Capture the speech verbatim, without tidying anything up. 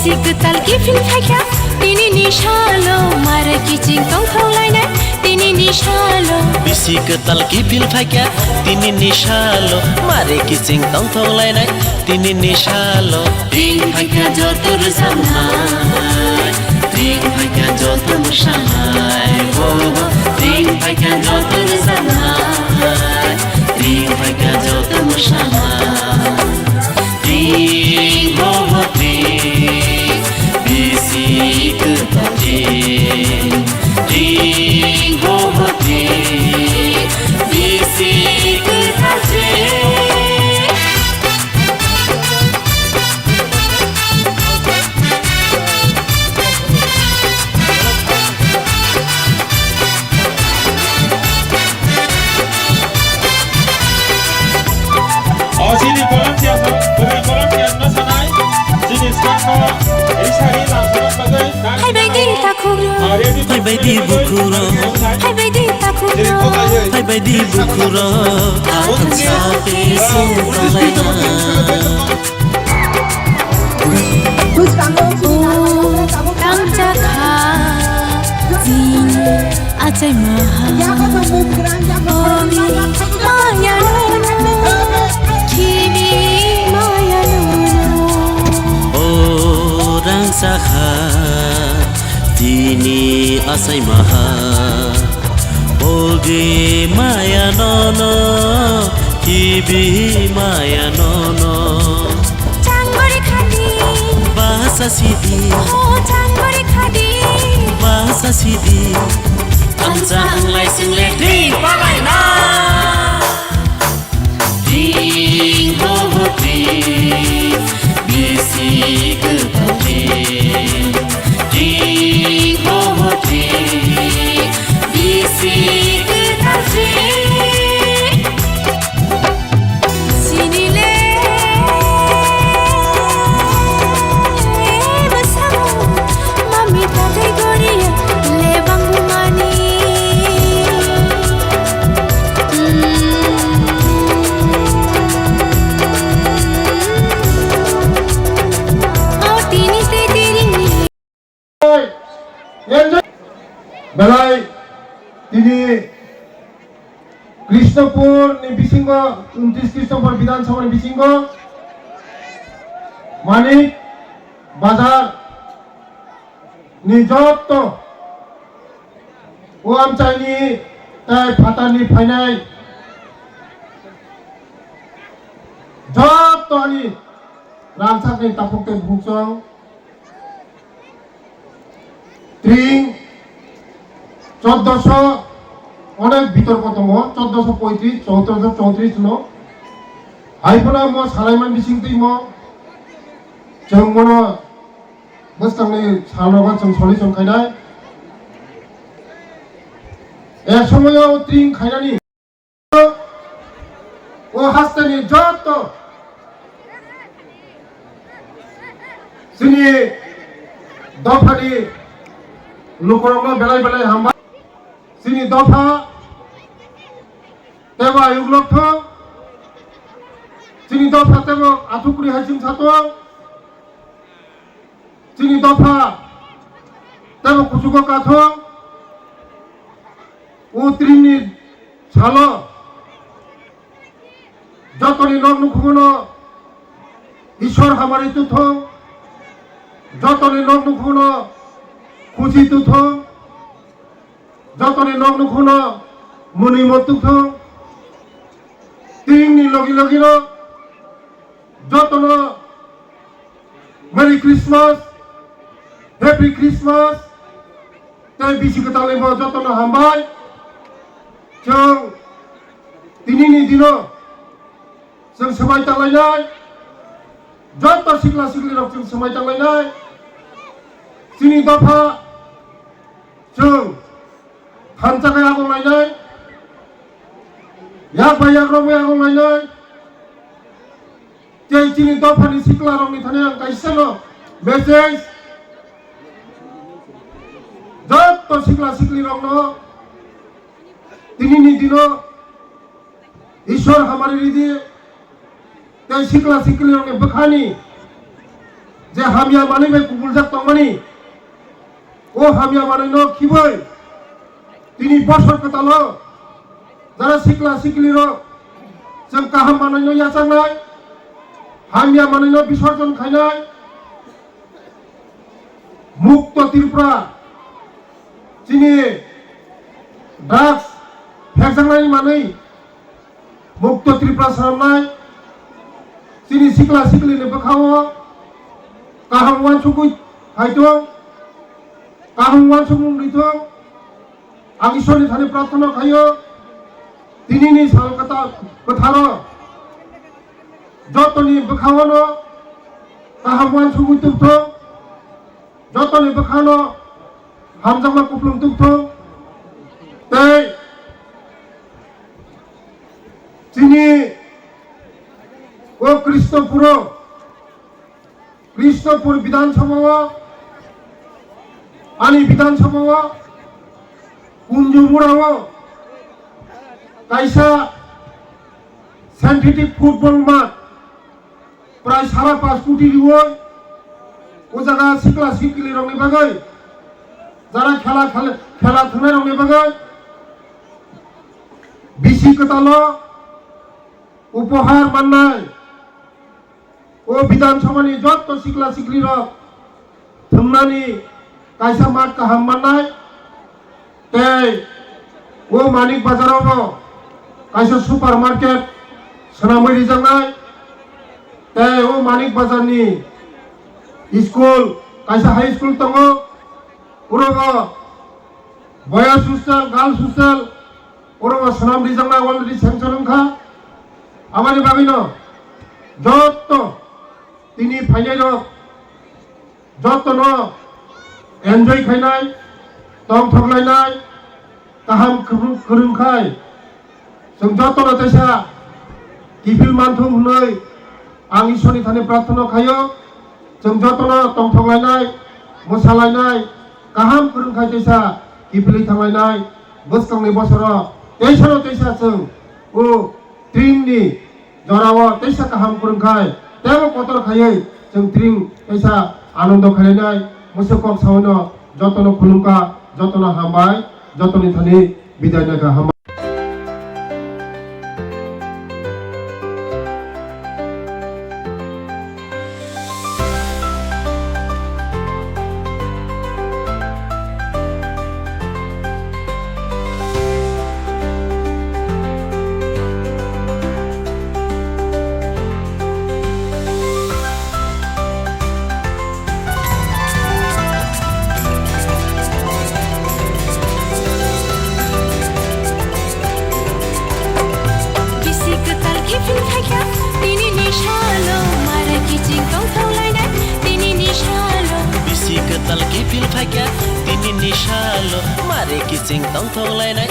Kwtal kiphil phaikha tini ni salo, mare kiching tongthok lainai tini ni salo. Bisi kwtal kiphil phaikha tini ni salo, mare kiching tongthok lainai tini ni salo. Ring phaikha joto rwchapnai, ring phaikha joto mwsanai, oh, ring phaikha joto rwchapnai, ring phaikha joto mwsanai. Ring ho ho ring, bisi kwtal ring. Ring ho ho ring, bisi kwtal ring. O chini volunteer, bwrwi volunteer no sanai, chini staff no risa ri lam sana bagwi. Hai bai di takhuk ro. Hai bai di bukhuk ro. Hai bai di takhuk ro. Hai bai di bukhuk ro. Ang sapi sung talai na. Tang jakha, jin achai maha. Ogi maya nono, khibi maya nono. O rang sakha, tini achai maha. Ogi maya nono, khibi maya nono. Changori khadi. Basa sidi. Ho changori khadi. Basa sidi. Amsa ang lai sing le di palai na. Ding ho ho ding. Bisi kwtal ding. Ding ho ho ding. Bisi kwtal ding. Sinile bwsamo mami tatai goriya lebang bumani. O tini tei tiringni. Belai tini Krishnapur ni bisingo, untris Krishnapur Bidhan Sabha ni bisingo Manik Bazar ni jotto o amchaini tai phatarni phainai jotto ani rangchakni takhuk tei bukhuk chwng Tring choddoso onek bitorko tongo, choddoso poitris, chouddosho choutrish no. Hai phano mo salaiman bising twi mo chwng mono bwskangni salrogo chwng solution khainai. E somoyo tring khainani. O hasteni jotto chini dophani lukurokno belai belai hambai. Chini dopha tebo ayuk lokthok, chini dopha tebo athukri hai chwng satok. Chini dopha tebo kuchugo kathok, o tringni salo jotoni nok nukhungo no Ishwar hamari tuthok, jotoni nok nukhungo no khusi tuthok, jotoni nok nukhungo no mwnwi mo tuthok, tringni logi logi no jotono Merry Christmas, Happy Christmas, tei bisi kwtalni bo jotono hambai. Chwng tinini dino chwng swmai tanglainai, joto sikla siklirok chwng swmai tanglainai. Chini dopha chwng thansa khe agong lainai, yak bai yak rok bai agong lainai. Tei chini dophani sikla rokni thani ang kaisa no message, jotto sikla sikli rokno tinini dino Ishwar hamari ridi, tei sikla sikli rokni bwkhani Je hamya manwi bai kubuljak tongmani, o hamya manwino khibwi tini bosor kwtalo jara sikla siklirok chwng kaham manwino yachaknai, hamya manwino bisorjon khainai, Mukto Tripura chini drugs phekjaknani manwi Mukto Tripura swnamnai, chini sikla siklini bwkhao kaham uansukwi phaithung, kaham uansukmung rithung. Ang Ishwarni thani prarthana khaio, tinini sal kwtal kwtharo jotoni bwkhaono kaham uansukwi tubthung. Jotoni bwkhano hamjakma kuplung tubthung. Tei chini o Krishnapuro, Krishnapur Bidhan Sabha o, ani Bidhan Sabha o, Kunjumura o kaisa synthetic football mat prai sara pash koti riwi o jaga sikla sikli rokni bagwi, jara khela khel-, khela thwngnai rokni bagwi bisi kwtalo upohar mannai o Bidhan Sabha ni jotto sikla sikli rok thwngnani kaisa mat kaham mannai, tei o Manik Bazar o bo kaisa super market swnamwi rijaknai, tei o Manik Bazar ni school, kaisa high school tongo, oro bo boys hostel, girls hostel, oro bo swnam rijaknai already sanction wngkha. Aboni bagwino jotto tini phainai rok jotono enjoy khainai, tongthok lainai, kaham kwrwng, kwrwng khai chwng jotono teisa kiphil manthung hwnwi ang Ishwarni thani prarthana khaio. Chwng jotono tongthok lainai, mwsa lainai, kaham kwrwng khai teisa kiphilwi thanglainai, bwskangni bosoro teisano teisa chwng o tringni jorao teisa kaham kwrwng khai, teibo kotor khaiwi chwng tring teisa anondo khainai. Mwswk kok saoino jotono khulumkha, jotono hambai, jotoni thani bidai naikha, hambai. Bisi kwtal kiphil phaikha, tini ni salo mare kiching tongthok lainai, tini ni salo. Bisi kwtal kiphil phaikha, tini ni salo mare kiching tongthok lainai.